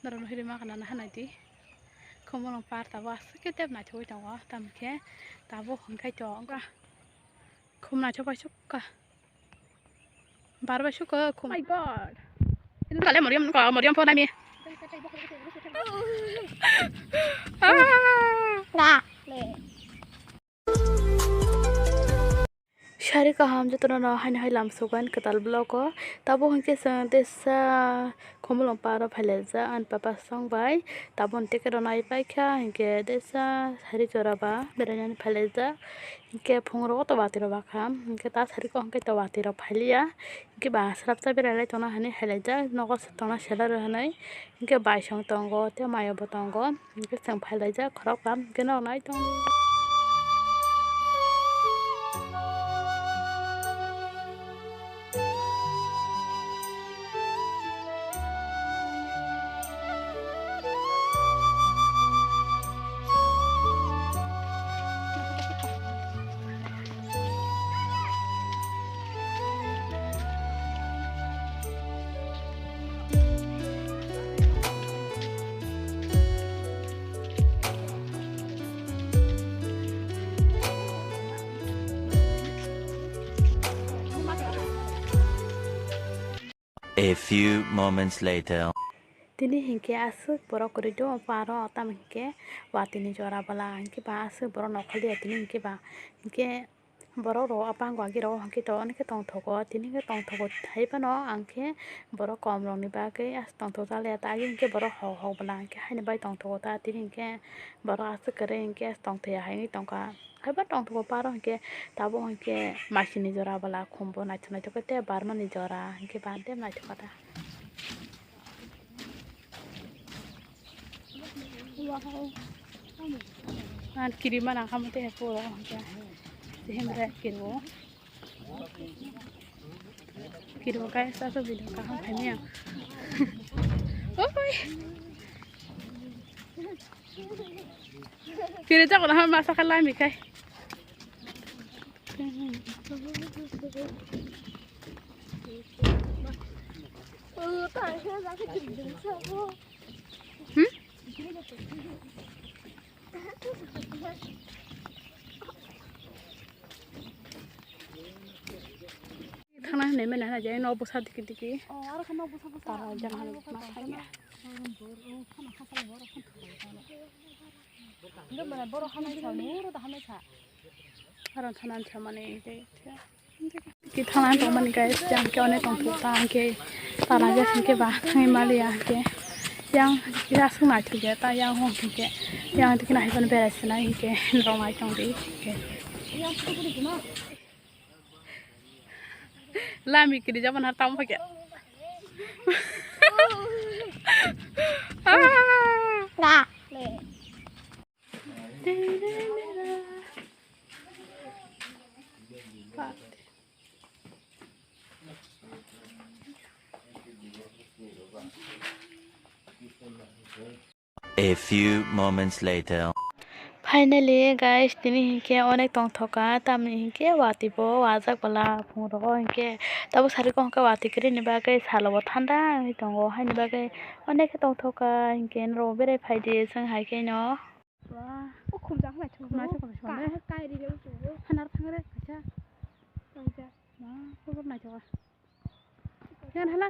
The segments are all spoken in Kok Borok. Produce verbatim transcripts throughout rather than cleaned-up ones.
Norok no hiri ma kana na hanai di. Khumulwng par tabuk aswk khe tep naithogwi tongo, tamo khe tabuk hwnkhe tongo. Khum naithok bai sukha. Bar bai sukha khum. My God. Ini kale moriam ko moriam pho nami. Ah. Sari kaham jotono no haino hai lam sugan kwtal vlog o. Tabuk hwnkhe chwng tesa Khumulwng paro phailaijak ani papa song bai. Tabuk hwnkhe khe rwnai paikha hwnkhe tesa sari jora ba berainani phailaijak. Hwnkhe phungrok to watwi rok bakha hwnkhe ta sari kok hwnkhe to watwi rok phailiya. Hwnkhe ba swrapsa berai lai tongna hinwi hailaijak nogo tongna sela rw hinwi. Hwnkhe baisong tongo tei mayo bo tongo. Hwnkhe chwng phailaijak khoroksa hwnkhe norok nai tongo. A few moments later. Tini hinkhe aswk borok kwrwi do paro, tamo hinkhe watwi ni jora bwla hinkhe ba aswk borok nokhol ya tini hinkhe ba hinkhe borok rok a pango agi rok hinkhe to onek khe tongthogo, tini hinkhe tongthogo hai phano ang khe borok kom rok ni bagwi aswk tongthok jak ya ta agi hinkhe borok hok hok bwla hinkhe haino bai tongthogo ta tini hinkhe borok aswk kwrwi hinkhe tongthok ya hai wngwi tongkha. Haiba tongthogo paro hinkhe tabuk hinkhe masini jora bwla khumbo naithok naithok khe tei barmani jora hinkhe ba tei naithok kha ta. Wow. Ang kiri mana kamo tei puro hinkhe tei hemre kiri o. Kiri o kai sa so video kaham khaimya. Oi. Kiri jago na masa kha lami khai. Hmm? Thana hinwi manya na je no bwsa diki diki. Oh, aro khana bwsa bwsa. Tara jang han ma thangya. Borok hamai sa, nuru da hamai sa. Aro thana samani tei. Ki thana tongmani guys, yang ke onek tongthok ta, ang ke tara jas hinkhe ba thangwi maliya hinkhe. Yang ya sung naithok ya ta yang hong hinkhe. Yang dikna hai ban berai sinai hinkhe rong ai tong di hinkhe. Lami kiri jaban har tam phakya. Ah. A few moments later. Finally guys, tini hinkhe onek tongthoka, tamni hinkhe watwi bo wajak bwla phungrogo hinkhe tabuk sari kok hinkhe watwi kwrwini bagwi salobo thanda wngwi tongo, haini bagwi onek khe tongthoka hinkhe norokbo berai phaidi chwng hai kheno. Wah. O khumjak naithok. Naithok naithok. Ka-, kairi le uchugo. Hanar thangre kaisa. Kaisa. Wah, khobor naithok. Yan hala.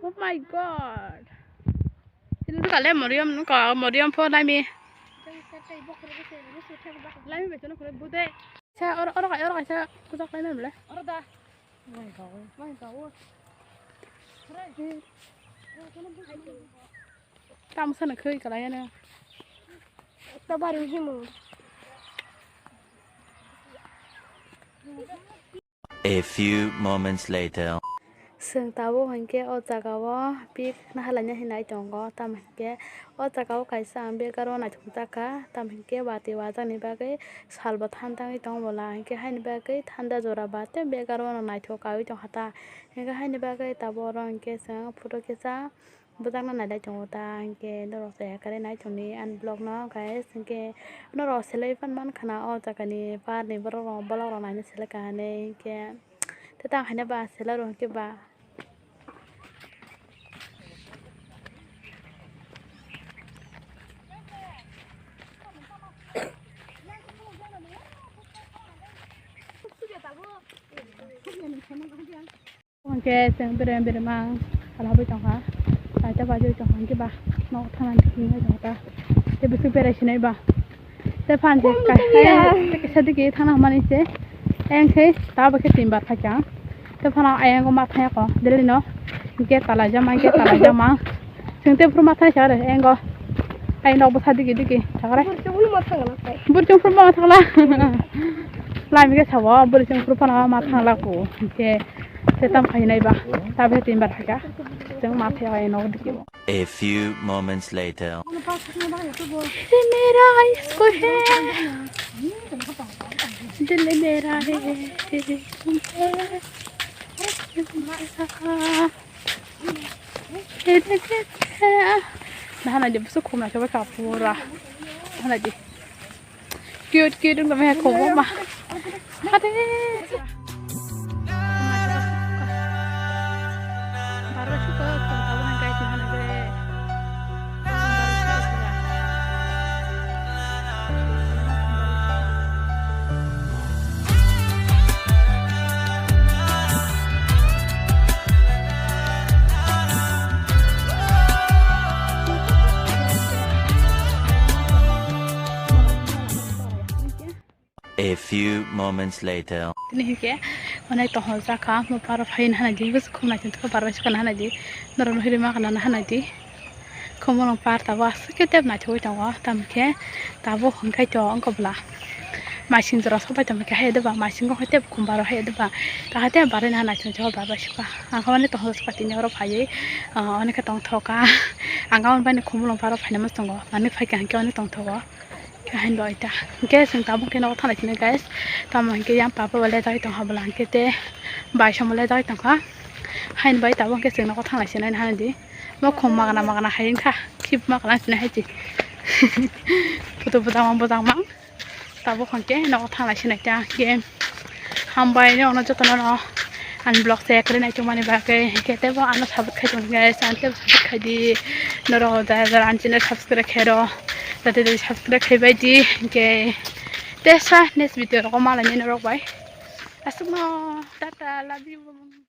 Oh my God. Ini tuh kalian moriam, ka moriam pho lami. Lami betul nak boleh bude. Sa or or kaisa, or kaisa kusak lami boleh. Or dah. Mai gawo. Mai gawo. Tamo sana khoi kala yana. Ekta bari himo. A few moments later. Chwng tabuk hinkhe o jaga o pik nahalaina hinwi tongo, tamo hinkhe o jaga o kaisa ang bag aro naithok jakha, tamo hinkhe watwi wajakni bagwi salbo thantangwi tongo bola, hinkhe haini bagwi thanda jora ba tei bag aro no naithok kaui tongkha ta, hinkhe haini bagwi tabuk oro hinkhe chwng photo kisa. Bwjakna nailai tongo ta, hinkhe norok se yakarwi naithokni ani vlog no, guys, hinkhe norok selai phano mankha na o jaga ni par ni borok rok, vlog rok naina seleka hinwi, hinkhe tei tang haino ba selai rok hinkhe ba. Ke chwng berem berem ang khalabwi tongkha. Paita bajwi tongkha hwnkhe ba nok thangna hinwi tongkha. Tei bwswk berai sinai ba. Tei phan je Kom kai tongya. Tei kaisa digi thangna hwnmani se. Ayang khe ta bo khe tin bar phaikha. Tei phano ayang o ma thangya ko. Delhi no. Gate talai jama, gate talai jama. Chwng tei phuru ma thangya sa ayang o. Ayang nok bwsa digi digi. Thakre. Burchung phuru ma thangla kai. Burchung phuru ma thangla. Lami khe sabo burchung phuru phano ma thangla ko. Hwnkhe se tam khainai ba. Ta bo khe tin bar phaikha. Chwng ma thangya ayang nok digi. A few moments later. दिल मेरा इश्क है, दिल मेरा है, तुम है, तुम है। Nahana di bwswk khumna khe bwkha pura. Nahana di. Cute, cute wngkha maya khobokma. Hade. A few moments later. Tini hwnkhe onek tongthok jakha, mo paro phaina hanai di, bwswk khum naising tongkha, barbai sukha na hanai di, norok no hwnwi ma khna na hanai di. Khumulwng par tabuk aswk khe tep naithogwi tongo, tamo khe tabuk hwnkhe to wngkha bwla. Maising jora sok bai tongkha hai de ba, maisingo hai tep khum baro hai de ba. Ta hai tep barwi na naising tongkha, barbai sukha. Ang khe onek tongthok jakha tini oro phaiwi, ah, onek khe tongthok kha. Ang khe onek bai khumulwng paro phaina muchungo, manwi phaikha hwnkhe onek tongthogo. Khe haino ita. Hwnkhe chwng tabuk khe nogo thanglai sini guys. Tamo hwnkhe yang papa bo lejagwi tongkha bwla hwnkhe tei bai samo lejagwi tongkha. Haino bai tabuk hwnkhe chwng nogo thanglai sini haino di. Mo khum magana magana hai wngkha. Khip magana sini hai di. Photo bwjakmang bwjakmang. Tabuk hwnkhe nogo thanglai sini ta game. Hambai norokno jotono no ani vlog se kwrwi naitongmani bagwi, hwnkhe teibo ano support khai tong guys, ani teibo support khai di. Norok jara jara ani channel subscribe khairo, jate jate subscribe khai bai di. Hwnkhe tesa next video rogo malai nai norok bai. Aswkno tata, love you.